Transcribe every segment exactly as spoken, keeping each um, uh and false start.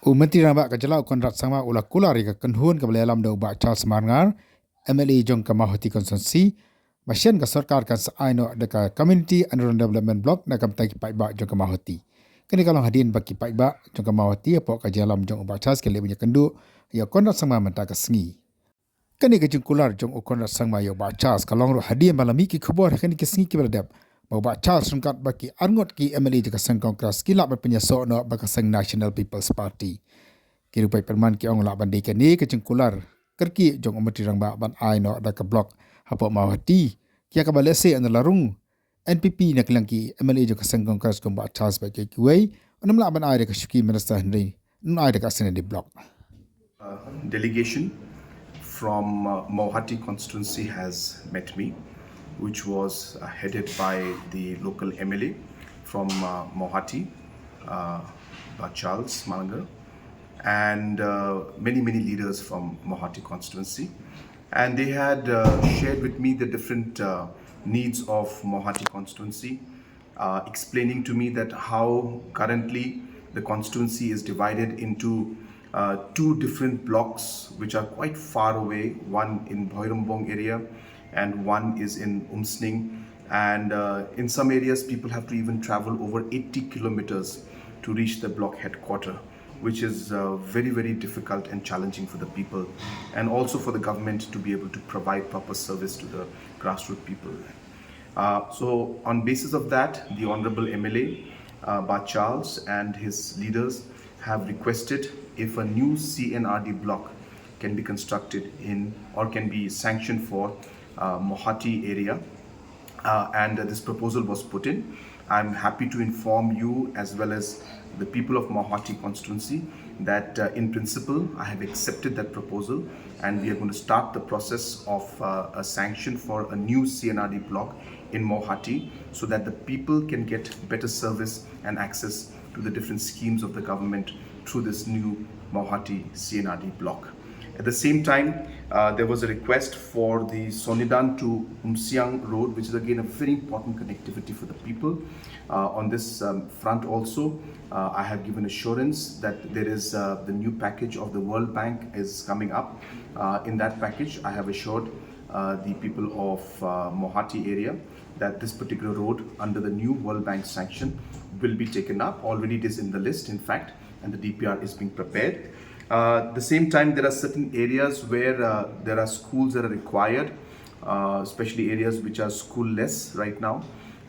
U Myntri Rangbah ka jylla u Conrad Sangma u la kular ïa ka kynhun kaba la ïalam da u Bah Charles Marngar, M L A jong ka Mawhati Constituency, ba shen ka sorkar kan sa ai noh da ka Community and Rural Development Block na ka bynta ki paidbah jong ka Mawhati. Kane ka long hadien ba ki paidbah jong ka Mawhati hapoh ka jingïalam jong u Bah Charles ki la leit ban ïakynduh ïa u Conrad Sangma mynta ka sngi. Kane ka jingkular jong u Conrad Sangma ïa u Bah Charles ka long ruh hadien ba la mih ki khubor ha kine ki sngi kiba la dep ba u Bah Charles ryngkat bad ki arngut ki M L A jong ka seng Congress ki lah ban pynïasoh noh bad ka seng National People's Party. Ki riewpaid pynman ki ong lah ban dei kane ka jingkular kyrkieh jong u Myntri Rangbah ban ai noh da ka block hapoh Mawhati, ïa kaba lehse ynda la rung N P P na ka liang ki M L A jong ka seng Congress kum u Bah Charles bad kiwei, un ym lah ban ai da ka shuki minister hynrei un ai da ka Assembly block. Uh, delegation from uh, Mawhati constituency has met me, which was uh, headed by the local M L A from uh, Mawhati, uh, Bah Charles Marngar, and uh, many, many leaders from Mawhati constituency. And they had uh, shared with me the different uh, needs of Mawhati constituency, uh, explaining to me that how currently the constituency is divided into uh, two different blocks which are quite far away, one in Bhoirymbong area and one is in Umsning. And uh, in some areas, people have to even travel over eighty kilometers to reach the block headquarter, which is uh, very, very difficult and challenging for the people, and also for the government to be able to provide proper service to the grassroots people. Uh, so, on basis of that, the Honorable M L A, uh, Bah Charles, and his leaders have requested if a new C N R D block can be constructed in or can be sanctioned for uh, Mawhati area, uh, and uh, this proposal was put in. I'm happy to inform you as well as the people of Mawhati constituency that uh, in principle I have accepted that proposal, and we are going to start the process of uh, a sanction for a new C N R D block in Mawhati so that the people can get better service and access to the different schemes of the government through this new Mawhati C N R D block. At the same time, uh, there was a request for the Sonidan to Umsiang road, which is again a very important connectivity for the people. Uh, on this um, front also, uh, I have given assurance that there is uh, the new package of the World Bank is coming up. Uh, in that package, I have assured uh, the people of uh, Mawhati area that this particular road under the new World Bank sanction will be taken up. Already it is in the list, in fact, and the D P R is being prepared. Uh, at the same time, there are certain areas where uh, there are schools that are required, uh, especially areas which are schoolless right now.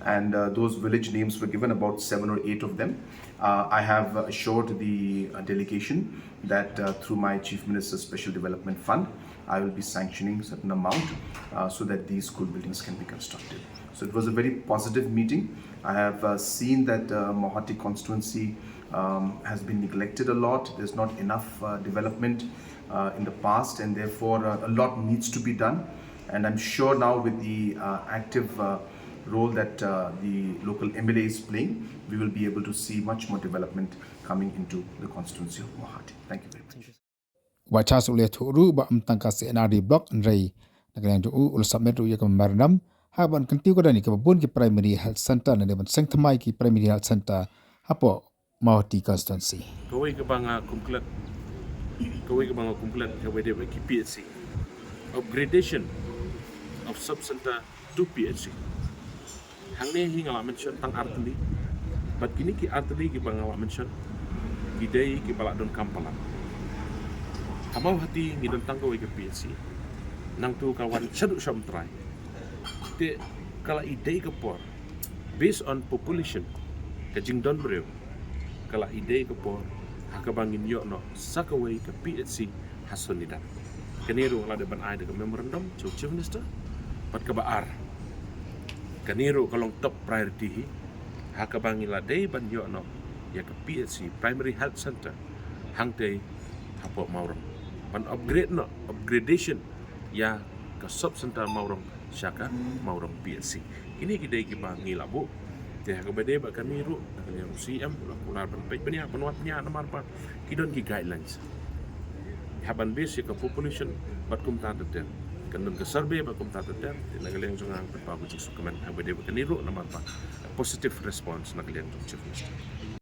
And uh, those village names were given, about seven or eight of them. Uh, I have assured the uh, delegation that uh, through my Chief Minister's Special Development Fund, I will be sanctioning certain amount uh, so that these school buildings can be constructed. So it was a very positive meeting. I have uh, seen that uh, Mawhati constituency um, has been neglected a lot. There's not enough uh, development uh, in the past, and therefore uh, a lot needs to be done. And I'm sure now with the uh, active uh, role that uh, the local M L A is playing, we will be able to see much more development coming into the constituency of Mawhati. Thank you very much. U Bah Charles u la ïathuh ruh ba ym tang ka C N R D block hynrei na ka liang jong u u la submit ruh ïa ka memorandum ha kaba yn kyntiew ka don ïa kaba bun ki primary health center lane ban seng thymmai ki primary health center hapoh Mawhati constituency. Kawei kaba nga kumklet, kawei kaba nga kumklet kaba dei ba ki P H C, upgradation of sub center to P H C. Hangne hi nga la mention tang artylli. Bad kine ki artylli kiba nga la mention ki dei kiba la don kam palat. Ha Mawhati ngi don tang kawei ka P H C. Nangtu ka wan shaduh sha Umtrai. Te ka la i dei ka por based on population, ka jingdon briew, ka la i dei ka por ha kaba ngin ïoh noh sa kawei ka P H C ha Sonidan. Kane ruh la dep ban ai da ka memorandum jong Chief Minister. Bad kaba ar, kane ruh ka long top priority hi ha kaba ngi la dei ban ïoh noh ïa ka P H C, Primary Health Center, hangtei hapoh Mawrong. Ban upgrade noh, upgradation ïa ka sub center Mawrong sha ka Mawrong P H C. Kine ki dei kiba ngi la buh. Te ha kaba dei ba kane ruh na ka liang C M u la kular ban peit bniah ban wad bniah namar ba ki don ki guidelines. Hap ban base ïa ka population bad kumta ter ter. Kan don ka survey bad kumta ter ter. Te na ka liang jong nga pat ba ka jingsngewkmen ha kaba dei ba kane ruh namar ba positive response na ka liang jong Chief Minister.